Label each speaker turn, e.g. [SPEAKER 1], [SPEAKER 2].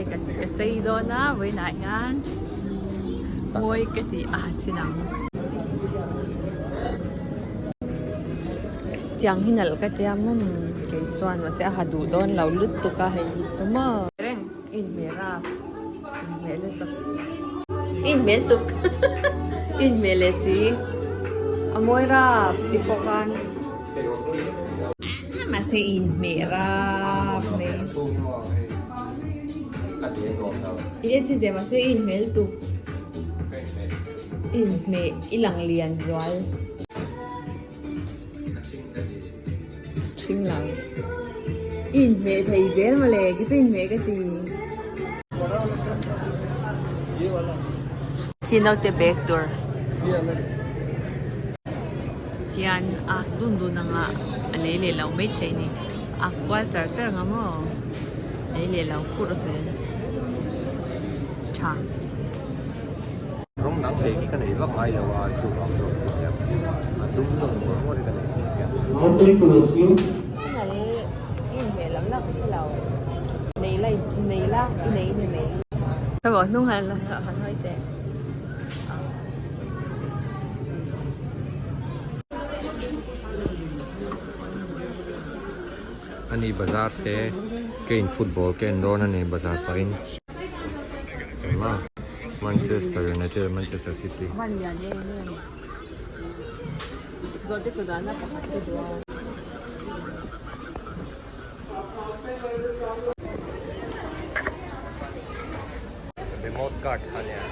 [SPEAKER 1] Hei ka ka chei dawn a vawiinah hian mawi ka tih a chin ang. Tiang hi nalh ka tia mawm kei chuan mahse a ha duh dawn lo lutuk a hei hi chu maw. Reng i inhmeh rap inhmeh lutuk i inhmeh lutuk i inhmeh leh si a mawi rap ti pawh khan. Mahse i inhmeh rap mai. I en chin teh mahse i inhmeh lutuk i inhmeh i lang lian zual. Ṭhing lang. I inhmeh thei zel mawle ki chu inhmeh ka ti. Khi naute bag tur hian a dun dun anga a lei leh lo mai thei ni. A kual char char anga maw lei leh lo kur zel tha.
[SPEAKER 2] Rawng dang thei hi ka nei vak ngai lo a, chuvang zawk chu nia a dum lawng ngawr ngawr hi ka nei thei sia. Ani bazar se kein football ka en dawn a ni bazar pahin. Manchester United Manchester City. Remote card kha nia.